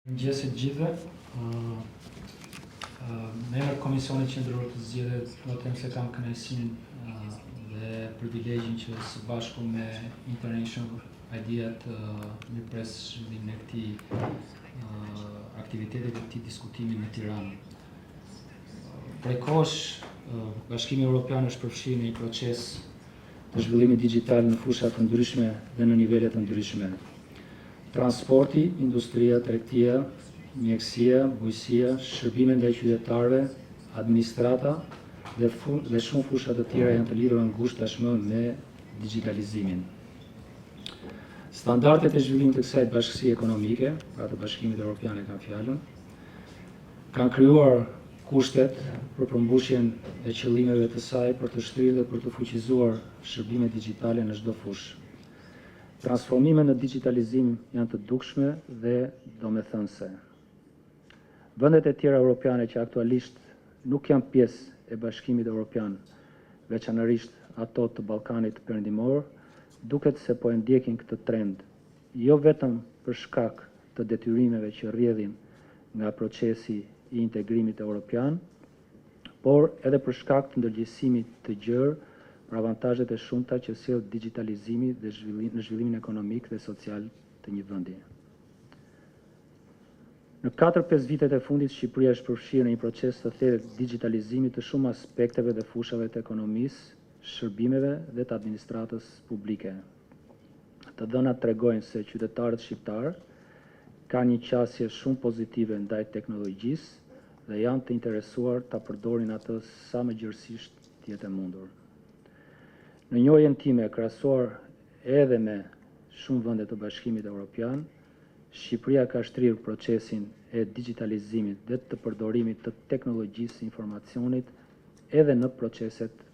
Mirëmëngjesi të gjithëve. Në emër të Komisionit Qendror të Zgjedhjeve, dua të them se kam kënaqësinë dhe privilegjin që së bashku me International Idea të mirëpres zhvillimin e këtij aktiviteti dhe këtij diskutimi në Tiranë. Prej kohësh Bashkimi Evropian është përfshirë në një proces të zhvillimit digjital në fusha të ndryshme dhe në nivele të ndryshme. Transporti, industria, tregtia, mjekësia, bujqësia, shërbimet ndaj qytetarëve, administrata dhe, dhe shumë fusha të tjera janë të lidhura ngushtë tashmë me digjitalizimin. Standardet e zhvillimit të kësaj bashkësie ekonomike, pra të Bashkimit Evropian e kam fjalën, kanë krijuar kushtet për përmbushjen e qëllimeve të saj për të shtrirë dhe për të fuqizuar shërbimet digjitale në çdo fushë. Transformimet në digjitalizim janë të dukshme dhe domethënëse. Vendet e tjera europiane që aktualisht nuk janë pjesë e Bashkimit Evropian, veçanërisht ato të Ballkanit Perëndimor, duket se po e ndjekin këtë trend, jo vetëm për shkak të detyrimeve që rrjedhin nga procesi i integrimit europian, por edhe për shkak të ndërgjegjësimit të gjerë për avantazhet e shumta që sjell digjitalizimi dhe zhvillim, në zhvillimin ekonomik dhe social të një vendi. Në 4-5 vitet e fundit, Shqipëria është përfshirë në një proces të thellë digjitalizimi të shumë aspekteve dhe fushave të ekonomisë, shërbimeve dhe të administratës publike. Të dhënat tregojnë se qytetarët shqiptarë kanë një qasje shumë pozitive ndaj teknologjisë dhe janë të interesuar ta përdorin atë sa më gjerësisht të jetë e mundur. Në njohjen time, krahasuar edhe me shumë vende të Bashkimit Evropian, Shqipëria ka shtrirë procesin e digjitalizimit dhe të përdorimit të teknologjisë së informacionit edhe në proceset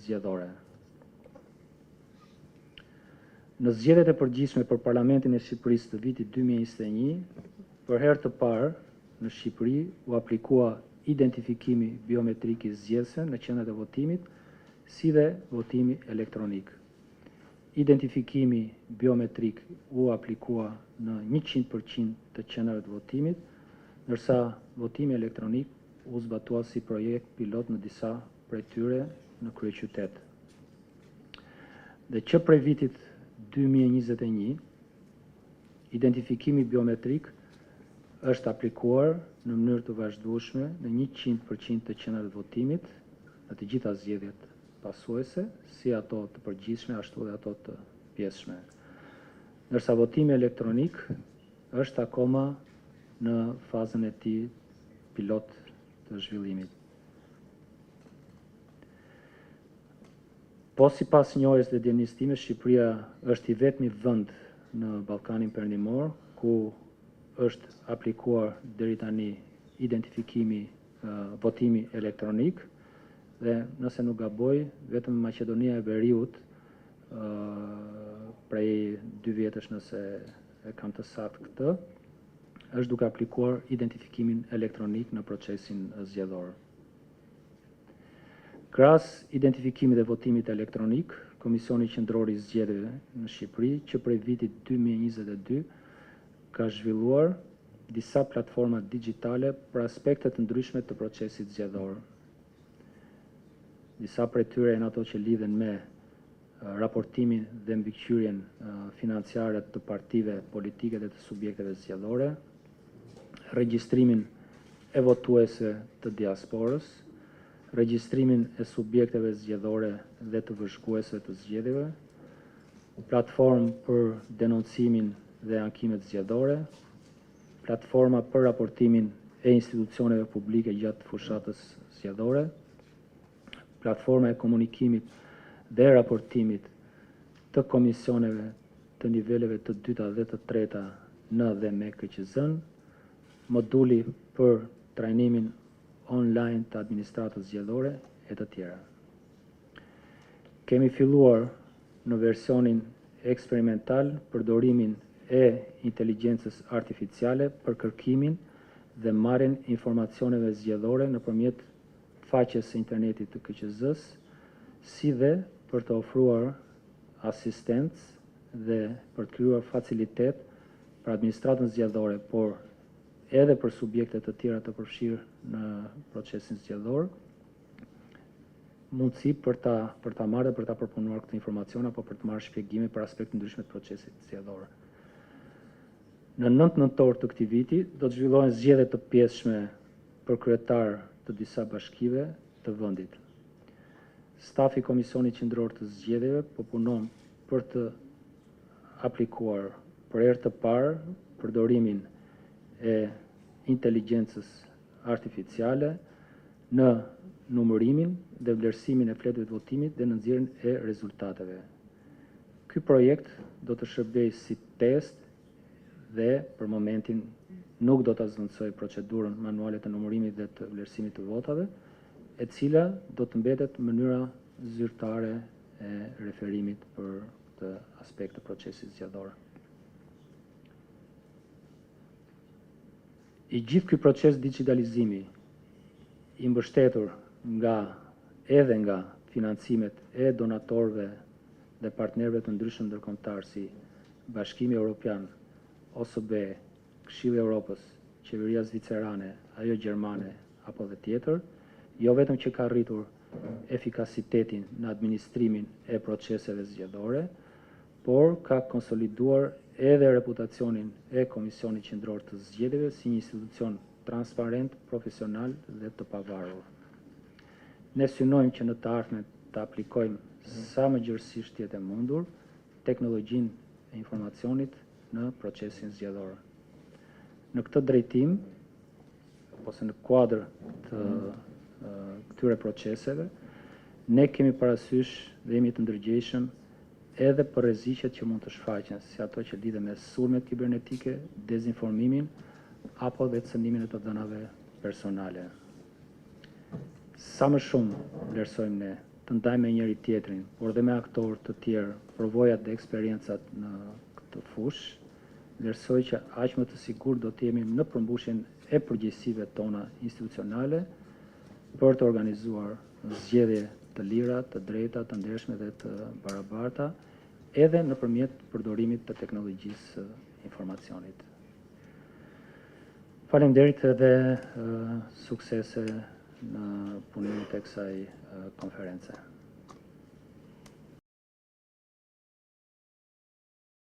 zgjedhore. Në zgjedhjet e përgjithshme për Parlamentin e Shqipërisë të vitit 2021, për herë të parë në Shqipëri u aplikua identifikimi biometrik i zgjedhësve në qendrat e votimit, si dhe votimi elektronik. Identifikimi biometrik u aplikua në 100% të qendrave të votimit, ndërsa votimi elektronik u zbatua si projekt pilot në disa prej tyre në kryeqytet. Dhe që prej vitit 2021, identifikimi biometrik është aplikuar në mënyrë të vazhdueshme në 100% të qendrave të votimit në të gjitha zgjedhjet pasuese, si ato të përgjithshme ashtu edhe ato të pjesshme. Ndërsa votimi elektronik është akoma në fazën e tij pilot të zhvillimit. Po sipas njohjes dhe dijenisë time, Shqipëria është i vetmi vend në Ballkanin Perëndimor ku është aplikuar deri tani identifikimi votimi elektronik dhe nëse nuk gaboj, vetëm Maqedonia e Veriut prej 2 vjetësh nëse e kam të saktë këtë, është duke aplikuar identifikimin elektronik në procesin zgjedhor. Krahas identifikimit dhe votimit elektronik, Komisioni Qendror i Zgjedhjeve në Shqipëri që prej vitit 2022 ka zhvilluar disa platforma digjitale për aspekte të ndryshme të procesit zgjedhor. Disa prej tyre janë ato që lidhen me raportimin dhe mbikëqyrjen financiare të partive politike dhe të subjekteve zgjedhore, regjistrimin e votuesve të diasporës, regjistrimin e subjekteve zgjedhore dhe të vëzhguesve të zgjedhjeve, platformë për denoncimin dhe ankimet zgjedhore, platforma për raportimin e institucioneve publike gjatë fushatës zgjedhore, platforma e komunikimit dhe raportimit të komisioneve të niveleve të dyta dhe të treta në dhe me KQZ-n, moduli për trajnimin online të administratës zgjedhore e të tjera. Kemi filluar në versionin eksperimental përdorimin e inteligjencës artificiale për kërkimin dhe marrjen e informacioneve zgjedhore nëpërmjet faqes së internetit të KQZ-s, si dhe për të ofruar asistencë dhe për të krijuar facilitet për administratën zgjedhore, por edhe për subjekte të tjera të përfshirë në procesin zgjedhor, mundësi për ta për ta marrë dhe për ta përpunuar këtë informacion apo për të marrë shpjegime për aspekte të ndryshme të procesit zgjedhor. Në 9 nëntor të këtij viti do të zhvillohen zgjedhje të pjesshme për kryetar të disa bashkive të vendit. Stafi i Komisionit Qendror të Zgjedhjeve po punon për të aplikuar për herë të parë përdorimin e inteligjencës artificiale në numërimin dhe vlerësimin e fletëve të votimit dhe në nxjerrjen e rezultateve. Ky projekt do të shërbejë si test dhe për momentin nuk do ta zëvendësojë procedurën manuale të numërimit dhe të vlerësimit të votave, e cila do të mbetet mënyra zyrtare e referimit për këtë aspekt të procesit zgjedhor. I gjithë ky proces digjitalizimi i mbështetur nga edhe nga financimet e donatorëve dhe partnerëve të ndryshëm ndërkombëtar si Bashkimi Evropian, OSBE, Këshilli i Evropës, qeveria zvicerane, ajo gjermane apo dhe tjetër, jo vetëm që ka rritur efikasitetin në administrimin e proceseve zgjedhore, por ka konsoliduar edhe reputacionin e Komisionit Qendror të Zgjedhjeve si një institucion transparent, profesional dhe të pavarur. Ne synojmë që në të ardhmen të aplikojmë sa më gjerësisht të jetë e mundur teknologjinë e informacionit në procesin zgjedhor. Në këtë drejtim, ose në kuadër të këtyre proceseve, ne kemi parasysh dhe jemi të ndërgjegjshëm edhe për rreziqet që mund të shfaqen, si ato që lidhen me sulmet kibernetike, dezinformimin apo dhe cënimin e të dhënave personale. Sa më shumë vlerësojmë ne të ndajmë me njëri tjetrin, por dhe me aktorë të tjerë përvojat dhe eksperiencat në këtë fushë, vlerësoj që aq më të sigurt do të jemi në përmbushjen e përgjegjësive tona institucionale për të organizuar zgjedhje të lira, të drejta, të ndershme dhe të barabarta, edhe nëpërmjet përdorimit të teknologjisë së informacionit. Faleminderit edhe suksese në punimet e kësaj konference.